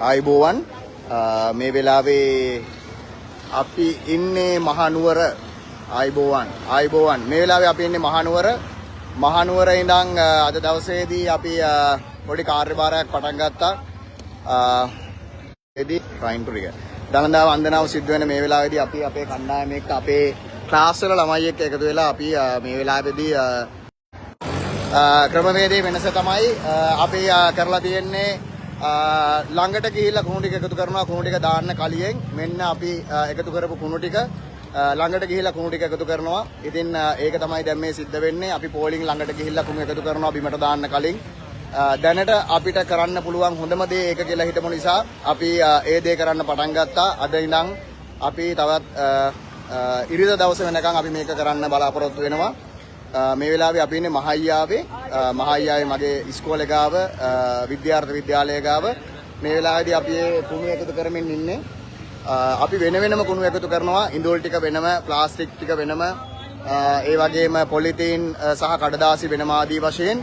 ආයුබෝවන්. මේ වෙලාවේ අපි ඉන්නේ මහනුවර. ආයුබෝවන්, ආයුබෝවන්. මේ වෙලාවේ අපි ඉන්නේ මහනුවර. මහනුවර ඉඳන් අද දවසේදී අපි පොඩි කාර්යභාරයක් පටන් ගත්තා. එදී ට්‍රයින් ටු රිය දළදා වන්දනාව සිද්ධ වෙන මේ වෙලාවේදී අපි අපේ කණ්ඩායම එක්ක අපේ ක්ලාස් වල ළමයි එක්ක එකතු වෙලා අපි මේ වෙලාවේදී ක්‍රමවේදයේ වෙනස තමයි අපි කරලා තියෙන්නේ ළඟට ගිහිල්ලා කුණු ටික එකතු කරනවා. කුණු ටික දාන්න කලියෙන් මෙන්න අපි එකතු කරපු කුණු ටික ළඟට ගිහිල්ලා කුණු ටික එකතු කරනවා. ඉතින් ඒක තමයි දැන් මේ සිද්ධ වෙන්නේ. අපි පෝලිං ළඟට ගිහිල්ලා කුණු එකතු කරනවා බිමට දාන්න කලින්. දැනට අපිට කරන්න පුළුවන් හොඳම දේ ඒක කියලා හිතමු නිසා අපි ඒ දේ කරන්න පටන් ගත්තා. අද ඉඳන් අපි තවත් ඉරිදා දවස වෙනකන් අපි මේක කරන්න බලාපොරොත්තු වෙනවා. මේ වෙලාවේ අපි ඉන්නේ මහයියාවේ. මහයියාවේ මගේ ඉස්කෝලේ ගාව, විද්‍යාර්ථ විද්‍යාලය ගාව. මේ වෙලාවේදී අපි ඒ කුණු එකතු කරමින් ඉන්නේ. අපි වෙන වෙනම කුණු එකතු කරනවා. ඉඳුල් ටික වෙනම, ප්ලාස්ටික් ටික වෙනම, ඒ වගේම පොලිතීන් සහ කඩදාසි වෙනම ආදී වශයෙන්.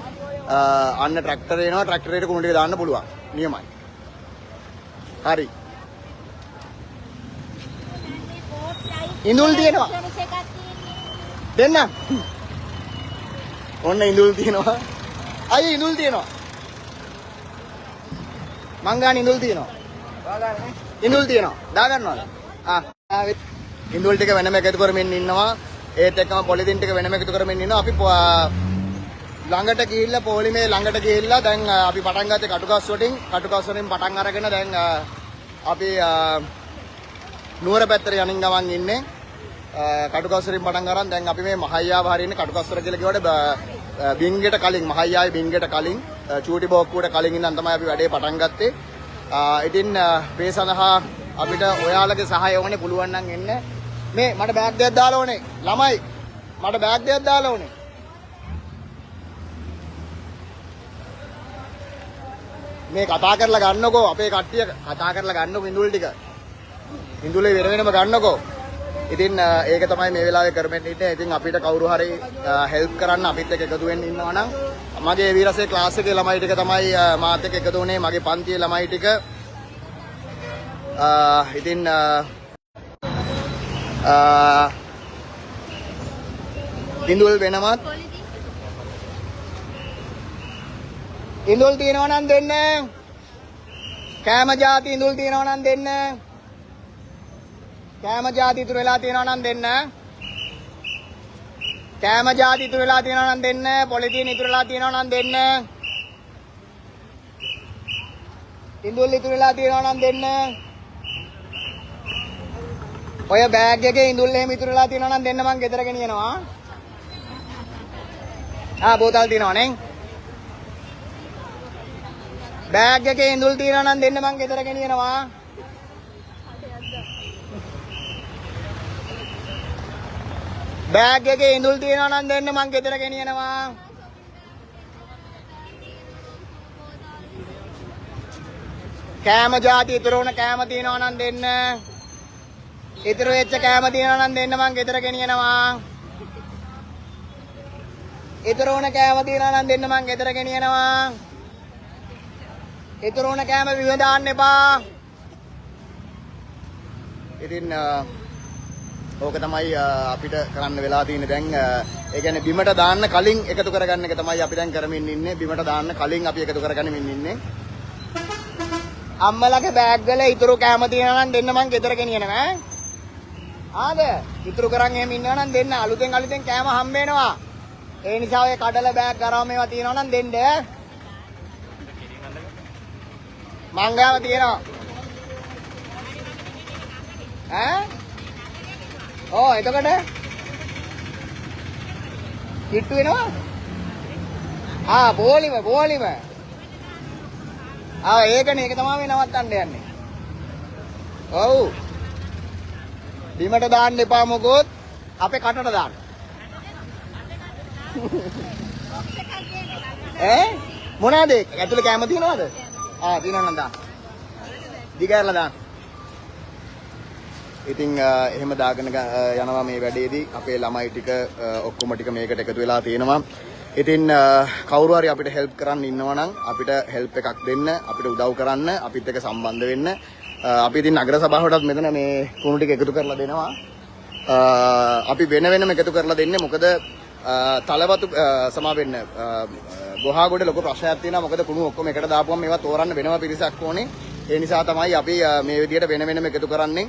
අන්න ට්‍රැක්ටර් එනවා. ට්‍රැක්ටරේට කුණු ටික දාන්න පුළුවන්. නියමයි. හරි. ඉඳුල් තියෙනවා. දෙන්න. ඔන්න ඉඳුල් තියෙනවා. අයියේ ඉඳුල් තියෙනවා. මං ගාන ඉඳුල් තියෙනවා. ඉඳුල් තියෙනවා. දා ගන්නවද? ආ. ඉඳුල් ටික වෙනම එකතු කරමින් ඉන්නවා. ඒත් එක්කම පොලිතින් ටික වෙනම එකතු කරමින් ඉන්නවා. අපි ළඟට ගිහිල්ලා පොලිමේ ළඟට ගිහිල්ලා දැන් අපි පටන් ගත්තේ කටුගස් වලින්. කටුගස් වලින් පටන් අරගෙන දැන් අපි නුවර පැත්තට යනින් ගමන් ඉන්නේ. කටුගස් වලින් පටන් අරන් දැන් අපි මේ මහයියාව හරියන්නේ කටුගස් වල කියලා කිව්වට බින්ගෙට කලින්, මහයියාවේ බින්ගෙට කලින්, චූටි බෝක්කුවට කලින් ඉඳන් තමයි අපි වැඩේ පටන් ගත්තේ. ඉතින් මේ සඳහා අපිට ඔයාලගේ සහාය ඕනේ. පුළුවන් නම් එන්න. මේ මට බෑග් දෙකක් දාලා ඕනේ. ළමයි මට බෑග් දෙකක් දාලා ඕනේ. මේ කතා කරලා ගන්නකෝ අපේ කට්ටිය කතා කරලා ගන්නකෝ ඉඳුල් ටික. ඉඳුලේ වෙන වෙනම ගන්නකෝ. ඉතින් ඒක තමයි මේ වෙලාවේ කරමින් ඉන්නේ. ඉතින් අපිට කවුරු හරි හෙල්ප් කරන්න අපිත් එක්ක එකතු වෙන්න ඉන්නවා නම් මගේ වීරසේ ක්ලාස් එකේ ළමයි ටික තමයි මාත් එක්ක එකතු වුණේ. මගේ පන්තියේ ළමයි ටික. ඉතින් ඉඳුල් වෙනමත් ඉඳුල් තියෙනවා නම් දෙන්න. කෑම ජාති ඉඳුල් තියෙනවා නම් දෙන්න. කෑම ජාති ඉතුරු වෙලා තියෙනවා නම් දෙන්න. කෑම ජාති ඉතුරු වෙලා තියෙනවා නම් දෙන්න. පොලිතීන් ඉතුරු වෙලා තියෙනවා නම් දෙන්න. ඉඳුල් ඉතුරු වෙලා තියෙනවා නම් දෙන්න. ඔය බෑග් එකේ ඉඳුල් එහෙම ඉතුරු වෙලා තියෙනවා නම් දෙන්න. මං ගෙදර ගෙනියනවා. ආ බෝතල් තියෙනවා නේ. බෑග් එකේ ඉඳුල් තියෙනවා නම් දෙන්න. මං ගෙදර ගෙනියනවා. බෑග් එකේ ඉඳුල් තියෙනවා නම් දෙන්න. මං ගෙදර ගෙනියනවා. කෑම ජාති ඉතුරු වුණ කෑම තියෙනවා නම් දෙන්න. ඉතුරු වෙච්ච කෑම තියෙනවා නම් දෙන්න. මං ගෙදර ගෙනියනවා. ඉතුරු වුණ කෑම තියෙනවා නම් දෙන්න. මං ගෙදර ගෙනියනවා. ඉතුරු වුණ කෑම බිම දාන්න එපා. ඉතින් ඕක තමයි අපිට කරන්න වෙලා තියෙන්නේ දැන්. ඒ කියන්නේ බිමට දාන්න කලින් එකතු කරගන්න එක තමයි අපි දැන් කරමින් ඉන්නේ. බිමට දාන්න කලින් අපි එකතු කරගනිමින් ඉන්නේ. අම්මලගේ බෑග් වල ඉතුරු කෑම තියෙනවා නම් දෙන්න. මං ගෙදර ගෙනියනවා ඈ. ආද ඉතුරු කරන් එහෙම ඉන්නවා නම් දෙන්න. අලුතෙන් අලුතෙන් කෑම හම්බ වෙනවා. ඒ නිසා ඔය කඩල බෑග් කරාම මේවා තියෙනවා නම් දෙන්න ඈ. මං ගාව තියෙනවා. ඈ? ඔව් එතකොට කිට්ටු වෙනවා? ආ පොලිම පොලිම. ආ ඒකනේ ඒක තමයි මේ නවත්තන්න යන්නේ. ඔව්. බිමට දාන්න එපා මොකොත් අපේ කටට දාන්න. ඈ මොනවාද ඒක? ඇතුලේ කැම තියනවද? ආ තියෙනවා නම් දාන්න. දිගහැරලා දාන්න. ඉතින් එහෙම දාගෙන යනවා මේ වැඩේදී අපේ ළමයි ටික ඔක්කොම ටික මේකට එකතු වෙලා තියෙනවා. ඉතින් කවුරු හරි අපිට හෙල්ප් කරන්න ඉන්නවා නම් අපිට හෙල්ප් එකක් දෙන්න, අපිට උදව් කරන්න, අපිත් එක්ක සම්බන්ධ වෙන්න. අපි ඉතින් නගර සභාවටත් මෙතන මේ කුණු ටික එකතු කරලා දෙනවා. අපි වෙන වෙනම එකතු කරලා දෙන්නේ, මොකද තලවතු සමා වෙන්න ගොහාගොඩ ලොකු ප්‍රශ්නයක් තියෙනවා. මොකද කුණු ඔක්කොම එකට දාපුවම මේවා තෝරන්න වෙනම පිරිසක් ඕනේ. ඒ නිසා තමයි අපි මේ විදියට වෙන වෙනම එකතු කරන්නේ.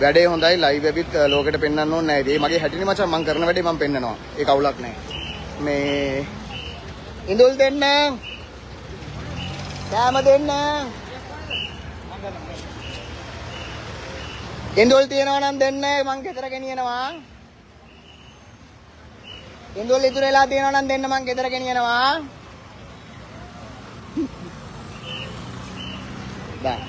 වැඩේ හොඳයි, ලයිව් ඇවිත් ලෝකෙට පෙන්වන්න ඕනේ නෑ. ඉතින් මගේ හැටිනේ මචං, මං කරන වැඩේ මං පෙන්නනවා. ඒක අවුලක් නෑ. මේ ඉඳුල් දෙන්න, කෑම දෙන්න, ඉඳුල් තියනවා නම් දෙන්න, මං ගෙදර ගෙනියනවා. ඉඳුල් ඉතුරු වෙලා තියෙනවා නම් දෙන්න, මං ගෙදර ගෙනියනවා. බෑ.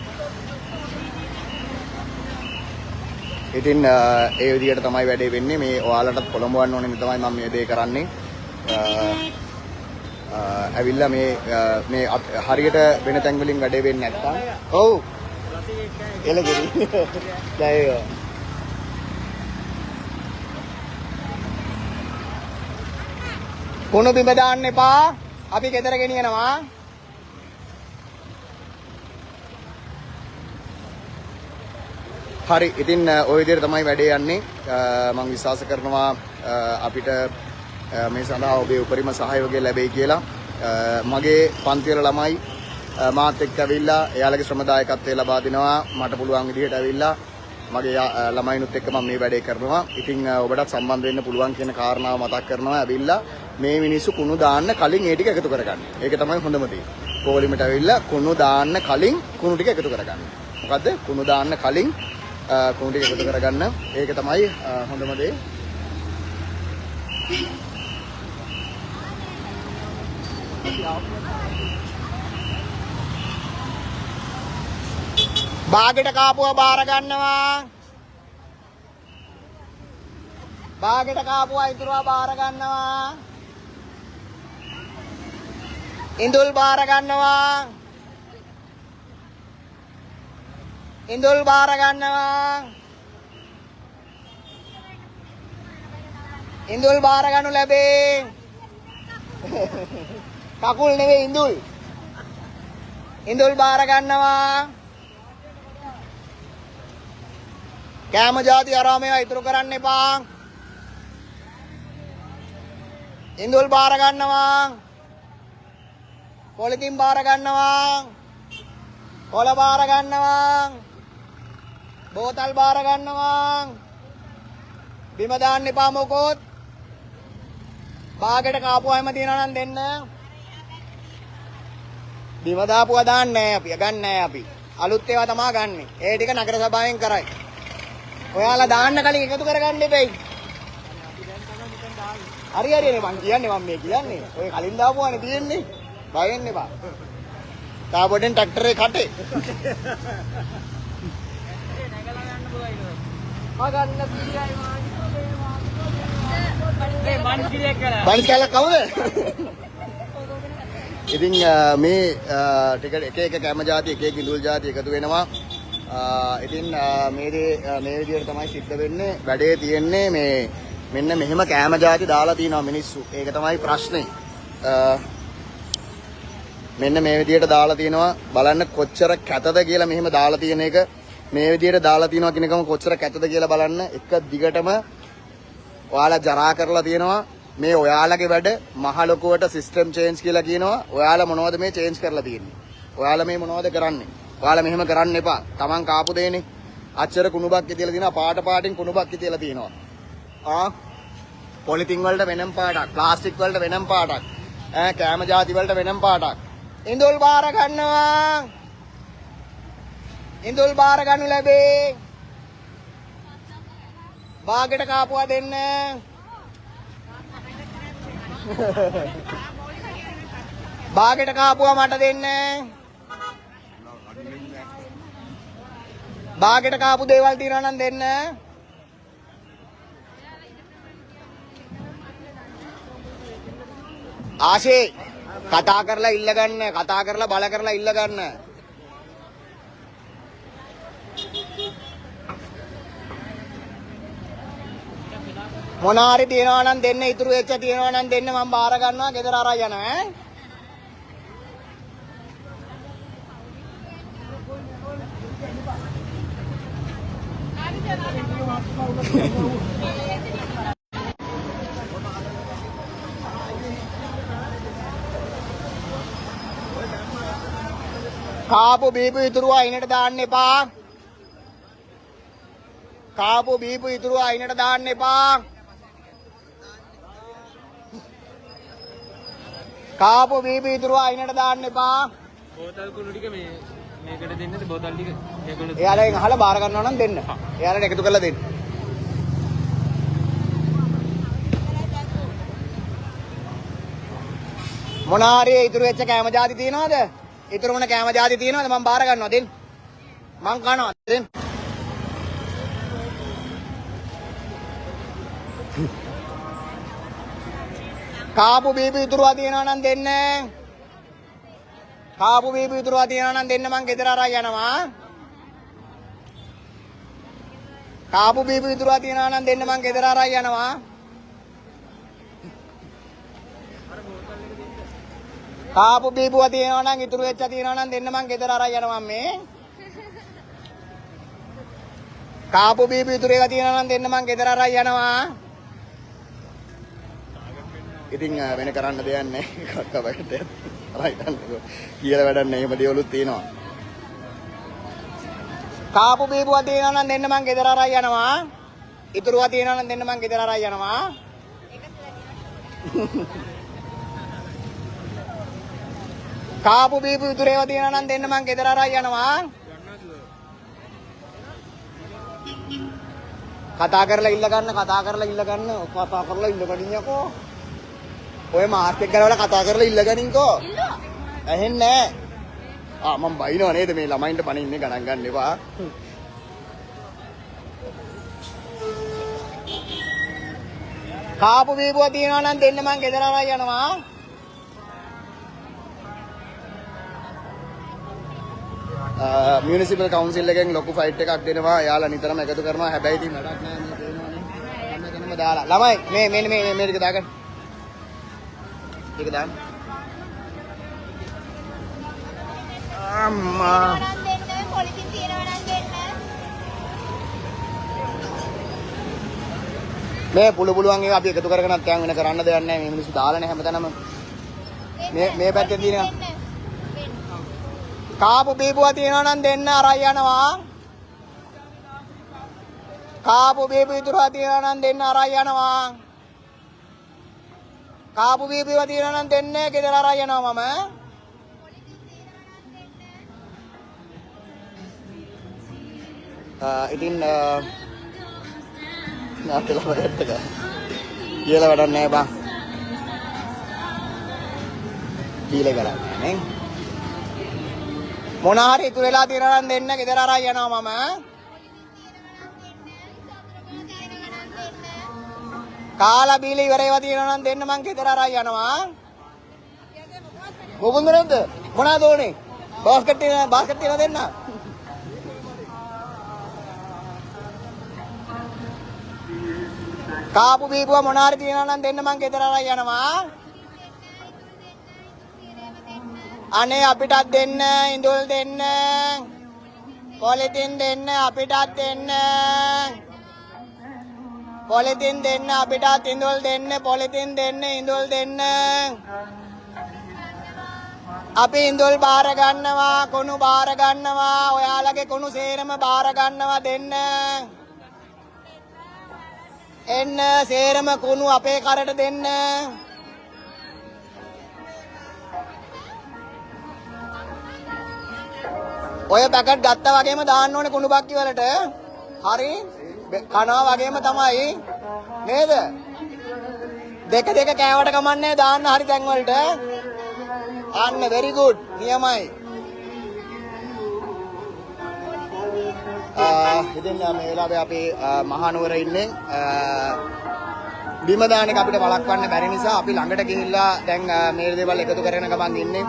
ඉතින් ඒ විදිහට තමයි වැඩේ වෙන්නේ. මේ ඔයාලටත් පොළඹවන්න ඕනේ තමයි මම මේ දේ කරන්නේ. ඇවිල්ලා මේ මේ හරියට වෙන තැන් වලින් වැඩේ වෙන්නේ නැත්තම්. ඔව්. එළගෙරි. ජය වේවා. කුණු බිම දාන්න එපා. අපි ගෙදර ගෙනියනවා. හරි, ඉතින් ඔය විදිහට තමයි වැඩේ යන්නේ. මම විශ්වාස කරනවා අපිට මේ සඳහා ඔබේ උපරිම සහයෝගය ලැබෙයි කියලා. මගේ පන්ති වල ළමයි මාත් එක්ක ඇවිල්ලා එයාලගේ ශ්‍රමදායකත්වය ලබා දෙනවා. මට පුළුවන් විදිහට ඇවිල්ලා මගේ ළමයිනුත් එක්ක මම මේ වැඩේ කරනවා. ඉතින් ඔබටත් සම්බන්ධ වෙන්න පුළුවන් කියන කාරණාව මතක් කරනවා. ඇවිල්ලා මේ මිනිස්සු කුණු දාන්න කලින් ඒ ටික එකතු කරගන්න. ඒක තමයි හොඳම දේ. පොලිමට ඇවිල්ලා කුණු දාන්න කලින් කුණු ටික එකතු කරගන්න. මොකද්ද? කුණු දාන්න කලින් කුණු ටික එකතු කරගන්න. ඒක තමයි හොඳම දේ. බාගෙට කාපුව බාර ගන්නවා. බාගෙට කාපුවා ඉතුරුවා බාර ගන්නවා. ඉඳුල් බාර ගන්නවා. ඉඳුල් බාර ගන්නවා. ඉඳුල් බාර ගන්නු ලැබේ. කකුල් නෙවෙයි ඉඳුල්. ඉඳුල් බාර ගන්නවා. කෑම ජාති ආරාමේවා ඉතුරු කරන්න එපා. ඉඳුල් බාර ගන්නවා. පොලිතින් බාර ගන්නවා. කොළ බාර ගන්නවා. බෝතල් බාර ගන්නවා. බිම දාන්න එපා මොකොත්. බාගෙට කාපුවා හැම තියනවා නම් දෙන්න. බිම දාපුවා දාන්නේ නැහැ අපි. ගන්න නැහැ අපි. අලුත් ඒවා තමා ගන්නෙ. ඒ ටික නගර සභාවෙන් කරයි. ඔයාලා දාන්න කලින් එකතු කරගන්න එපෙයි. හරි හරි නේ මං කියන්නේ, මං මේ කියන්නේ. ඔය කලින් දාපුවානේ තියෙන්නේ. බය වෙන්න එපා. තාපොඩෙන් ට්‍රැක්ටරේ කටේ. බන්ස් කැලක් කවුද? ඉතින් මේ ටික එක එක කැම ජාති, එක එක ඉඳුල් ජාති එකතු වෙනවා. ඉතින් මේ දේ මේ විදිහට තමයි සිද්ධ වෙන්නේ. වැඩේ තියෙන්නේ මේ මෙන්න මෙහෙම කෑම ජාති දාලා තිනවා මිනිස්සු. ඒක තමයි ප්‍රශ්නේ. මෙන්න මේ විදිහට දාලා තිනවා. බලන්න කොච්චර කැතද කියලා මෙහෙම දාලා තියෙන එක. මේ විදිහට දාලා තිනවා කියන එකම කොච්චර කැතද කියලා බලන්න. එක දිගටම ඔයාලා ජරා කරලා තියෙනවා. මේ ඔයාලගේ වැඩ මහ ලොකුවට සිස්ටම් චේන්ජ් කියලා කියනවා. ඔයාලා මොනවද මේ චේන්ජ් කරලා තියෙන්නේ? ඔයාලා මේ මොනවද කරන්නේ? ඔයාලා මෙහෙම කරන්න එපා. Taman කාපු දෙයනේ. අච්චර කුණු බක්කේ තියලා තියෙනවා. පාට පාටින් කුණු බක්කේ තියලා තියෙනවා. ආ පොලිතින් වලට වෙනම පාටක්, ප්ලාස්ටික් වලට වෙනම පාටක්, ඈ කෑම ජාති වලට වෙනම පාටක්. ඉඳුල් බාර ගන්නවා. ඉඳුල් බාර ගන්නු ලැබේ. බාගෙට කාපුවා දෙන්න. බාගෙට කාපුවා මට දෙන්න. බාගෙට කාපු දේවල් තියනවා නම් දෙන්න. ආශේ කතා කරලා ඉල්ල ගන්න, කතා කරලා බල කරලා ඉල්ල ගන්න. මොන හරි තියනවා නම් දෙන්න, ඉතුරු වෙච්ච තියනවා නම් දෙන්න, මම බාර ගන්නවා, ගෙදර අරන් යනවා ඈ. කාපු බීපු ඉතුරුව අයිනට දාන්න එපා. කාපු බීපු ඉතුරුව අයිනට දාන්න එපා. කාපු බීපු ඉතුරුව අයිනට දාන්න එපා. බෝතල් කුණු ටික මේ මේකට දෙන්නද? බෝතල් ටික මේගොල්ලෝ එයාලගෙන් අහලා බාර ගන්නවා නම් දෙන්න. එයාලට එකතු කරලා දෙන්න. මොනාරියේ ඉතුරු වෙච්ච කෑම ජාති තියනවද? ඉතුරු වුණ කෑම ජාති තියනවද? මම බාර ගන්නවා දෙන්න. මං කනවා දෙන්න. කාපු බීපු ඉතුරුවා තියනවා නම් දෙන්න. කාපු බීපු ඉතුරුවා තියනවා නම් දෙන්න, මං ගෙදර අරන් යනවා. කාපු බීපු ඉතුරුවා තියනවා නම් දෙන්න, මං ගෙදර අරන් යනවා. කාපු බීපුවා තියනවා නම්, ඉතුරු වෙච්ච තියනවා නම් දෙන්න, මං ගෙදර අරන් යනවා මේ. කාපු බීපු ඉතුරු ඒවා තියනවා නම් දෙන්න, මං ගෙදර අරන් යනවා. ඉතින් වෙන කරන්න දෙයක් නැහැ. කක්ක බකට අරන් යන්නකෝ. කියලා වැඩක් නැහැ. එහෙම දේවලුත් තියෙනවා. කාපු බීපුවා තියනවා නම් දෙන්න, මං ගෙදර අරන් යනවා. ඉතුරුවා තියනවා නම් දෙන්න, මං ගෙදර අරන් යනවා. කාපු බීපු ඉතුරු ඒවා තියනවා නම් දෙන්න, මං ගෙදර අරන් යනවා. කතා කරලා ඉල්ල ගන්න, කතා කරලා ඉල්ල ගන්න, කතා කරලා ඉල්ල ගනින්කෝ. ඔය මාස්ක් එක ගලවලා කතා කරලා ඉල්ල ගනින්කෝ. ඇහෙන්නේ නෑ. ආ මං බයිනව නේද මේ ළමයින්ට බනින්නේ, ගණන් ගන්න එපා. කාපු බීපුවා තියනවා නම් දෙන්න, මං ගෙදර අරන් යනවා. මියුනිසිපල් කවුන්සිල් එකෙන් ලොකු ෆයිට් එකක් දෙනවා. එයාලා නිතරම එකතු කරනවා. හැබැයි ඉතින් වැඩක් නෑ, මේ පේනවනේ. හැම කෙනෙක්ම දාලා. ළමයි මේ මේ මේ මේ ටික දාගන්න. ටික දාන්න. අම්මා. දෙන්න, පොලිතින් තියනවා නම් දෙන්න. මේ පුළු පුළුවන් ඒවා අපි එකතු කරගෙනත් යන්, වෙන කරන්න දෙයක් නෑ. මේ මිනිස්සු දාලානේ හැමතැනම. මේ මේ පැත්තේ තියෙනවා. කාපු බීපුවා තියෙනවා නම් දෙන්න, අරන් යනවා. කාපු බීපු ඉතුරුවා තියෙනවා නම් දෙන්න, අරන් යනවා. කාපු බීපුවා තියෙනවා නම් දෙන්න, ගෙදර අරන් යනවා මම. ඉතින් නාටලා වැඩක් කියලා වැඩක් නෑ බං. කියලා කරන්නේ නේ. මොන හරි ඉතුරු වෙලා තියෙනවා නම් දෙන්න, ගෙදර අරන් යනවා මම. කාලා බීලා ඉවර ඒවා තියෙනවා නම් දෙන්න, මං ගෙදර අරන් යනවා. මොකද නැද්ද? මොනවාද ඕනේ? බාස්කට් තියෙනවා, බාස්කට් තියෙනවා දෙන්න. කාපු බීපුවා මොන හරි තියෙනවා නම් දෙන්න, මං ගෙදර අරන් යනවා. අනේ අපිටත් දෙන්න, ඉඳුල් දෙන්න, පොලිතින් දෙන්න, අපිටත් දෙන්න, පොලිතින් දෙන්න, අපිටත් ඉඳුල් දෙන්න, පොලිතින් දෙන්න, ඉඳුල් දෙන්න. අපි ඉඳුල් බාර ගන්නවා, කුණු බාර ගන්නවා, ඔයාලගේ කුණු සේරම බාර ගන්නවා දෙන්න. එන්න සේරම කුණු අපේ කරට දෙන්න. ඔය පැකට් ගත්තා වගේම දාන්න ඕනේ කුණු බක්කි වලට. හරි, කනවා වගේම තමයි නේද? දෙක දෙක කෑවට කමන්නේ දාන්න හරි තැන් වලට. අන්න very good, නියමයි. ඉතින් මේ වෙලාවේ අපි මහනුවර ඉන්නේ. බිම දාන එක අපිට වළක්වන්න බැරි නිසා අපි ළඟට ගිහිල්ලා දැන් මේ දේවල් එකතු කරගෙන ගමන් ඉන්නේ.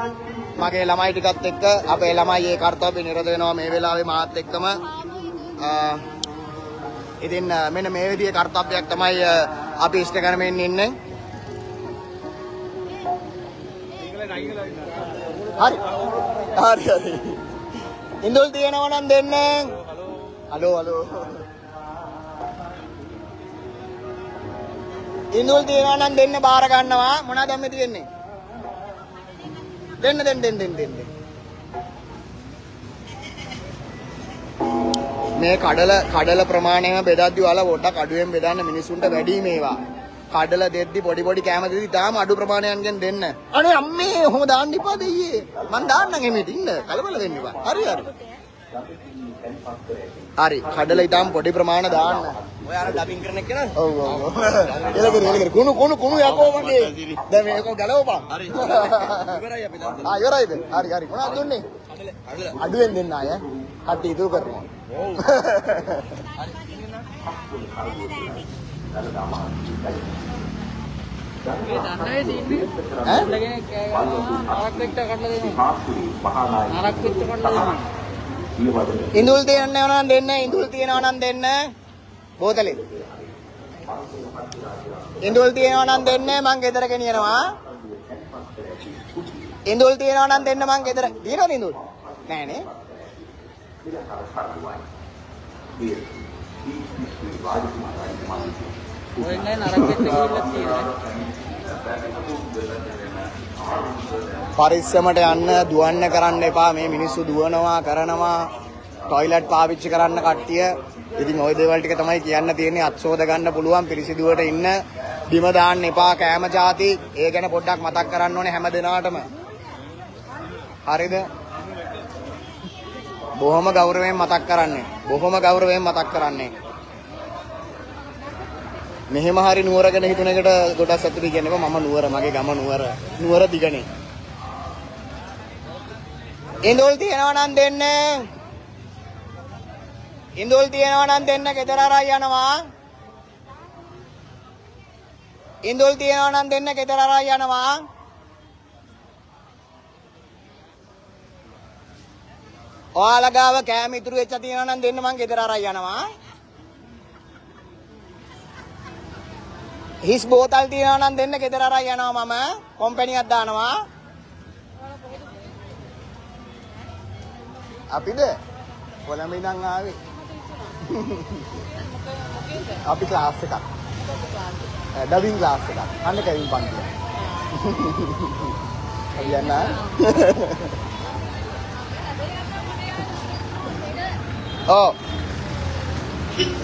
මගේ ළමයි ටිකත් එක්ක අපේ ළමයි ඒ කර්තව්‍ය නිරත වෙනවා මේ වෙලාවේ මාත් එක්කම. ඉතින් මෙන්න මේ විදිහේ කර්තව්‍යයක් තමයි අපි ඉෂ්ට කරමින් ඉන්නේ. හරි. හරි හරි. ඉඳුල් තියෙනවා නම් දෙන්න. Hello hello. ඉඳුල් තියෙනවා නම් දෙන්න බාර ගන්නවා. මොනවද මේ තියෙන්නේ? දෙන්න දෙන්න දෙන්න දෙන්න දෙන්න. මේ කඩල කඩල ප්‍රමාණයම බෙදද්දි ඔයාලා පොඩ්ඩක් අඩුවෙන් බෙදන්න මිනිස්සුන්ට වැඩි මේවා. කඩල දෙද්දි පොඩි පොඩි කෑම දෙද්දි තාම අඩු ප්‍රමාණයන්ගෙන් දෙන්න. අනේ අම්මේ ඔහොම දාන්න එපා දෙයියේ. මං දාන්නම් එමෙට ඉන්න. කලබල වෙන්න එපා. හරි හරි. හරි කඩල ඊටාම පොඩි ප්‍රමාණ දාන්න. ඔය අර ඩබින් කරන එක නේද? ඔව් ඔව් ඔව්. එලකිරි එලකිරි කුණු කුණු කුණු යකෝ මගේ. දැන් මේක ගලවපන්. හරි. ඉවරයි අපි දැන්. ආ ඉවරයිද? හරි හරි. මොනවද දුන්නේ? කඩල. අඩුවෙන් දෙන්න ආය. කට්ටිය ඉතුරු කරනවා. ඔව්. ඈ? ඉඳුල් තියනවා නම් දෙන්න. ඉඳුල් තියනවා නම් දෙන්න. බෝතලේ. ඉඳුල් තියනවා නම් දෙන්න මං ගෙදර ගෙනියනවා. ඉඳුල් තියනවා නම් දෙන්න මං ගෙදර. තියනවද ඉඳුල්? නෑ නේ. පරිස්සමට යන්න දුවන්න කරන්න එපා. මේ මිනිස්සු දුවනවා කරනවා ටොයිලට් පාවිච්චි කරන්න කට්ටිය. ඉතින් ওই දේවල් ටික තමයි කියන්න තියෙන්නේ. අත්සෝද ගන්න පුළුවන් පිරිසිදුවට ඉන්න. බිම දාන්න එපා කෑම ජාති. ඒ ගැන පොඩ්ඩක් මතක් කරන්න ඕනේ හැම දෙනාටම. හරිද? බොහොම ගෞරවයෙන් මතක් කරන්නේ. බොහොම ගෞරවයෙන් මතක් කරන්නේ. මෙහෙම හරි නුවර ගැන හිතුන එකට ගොඩක් සතුටුයි කියන්නේ බා. මම නුවර, මගේ ගම නුවර. නුවර දිගනේ. ඉඳුල් තියනවා නම් දෙන්න. ඉඳුල් තියනවා නම් දෙන්න ගෙදර අරන් යනවා. ඉඳුල් තියනවා නම් දෙන්න ගෙදර අරන් යනවා. ඔයාලා ගාව කෑම ඉතුරු වෙච්ච තියනවා නම් දෙන්න මං ගෙදර අරන් යනවා. හිස් බෝතල් තියනවා නම් දෙන්න ගෙදර අරන් යනවා මම. කොම්පැනියක් දානවා. අපිද කොළඹ ඉඳන් ආවේ. අපි ක්ලාස් එකක්. ඩබින් ක්ලාස් එකක්. අන්න කැවින් පන්තිය. අපි යන්න. ඔව්.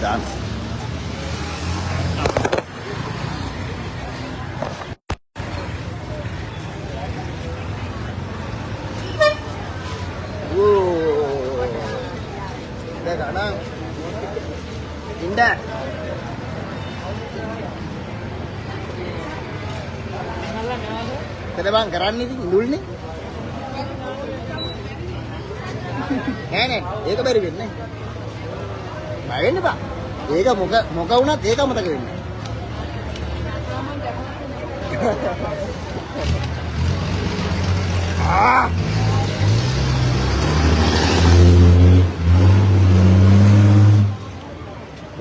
දාන්න. දැන් ගණන් ඉන්න. එතන බං කරන්නේ ඉතින් ඉඳුල්නේ. නෑ නෑ ඒක බැරි වෙන්නේ නෑ. බය වෙන්න එපා. ඒක මොක මොක වුණත් ඒක අමතක වෙන්නේ නෑ. ආ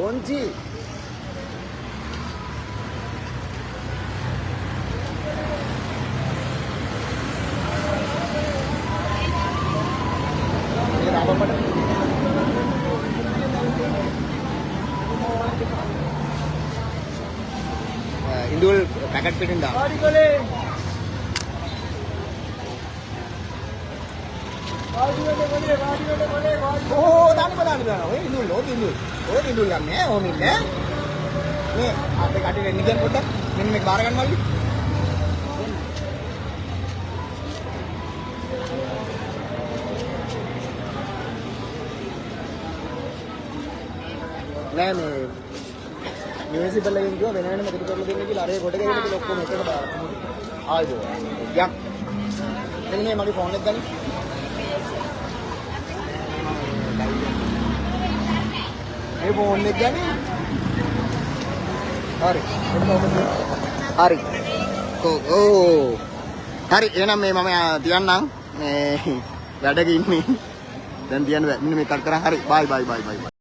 බොන්චි මේක දාපන් මට. ඉඳුල් පැකට් පිටින් දාන්න. ඕ දාන්න බා දාන්න දාන්න. ඔය ඉඳුල් ඔය ඉඳුල්. ඔය ඉඳුල් ගන්න ඈ ඔහොම ඉන්න ඈ. මේ අපේ කටේ එන්න කියන්න පොඩ්ඩක්. මෙන්න මේක බාර ගන්න මල්ලි. නෑ මේ මියුනිසිපල් එකෙන් කිව්වා වෙන වෙනම එකතු කරලා දෙන්න කියලා. අර ඒ කොට ගැහිලා කියලා ඔක්කොම එකට දාලා. ආයිබෝ. යක්. මෙන්න මේ මගේ ෆෝන් එක ගනි. මේ ෆෝන් එක ගනි. හරි. හරි. ඕ. හරි එහෙනම් මේ මම තියන්නම්. මේ වැඩක ඉන්නේ. දැන් තියන්න බෑ. මෙන්න මේ කට් කරා. හරි. බයි බයි බයි බයි.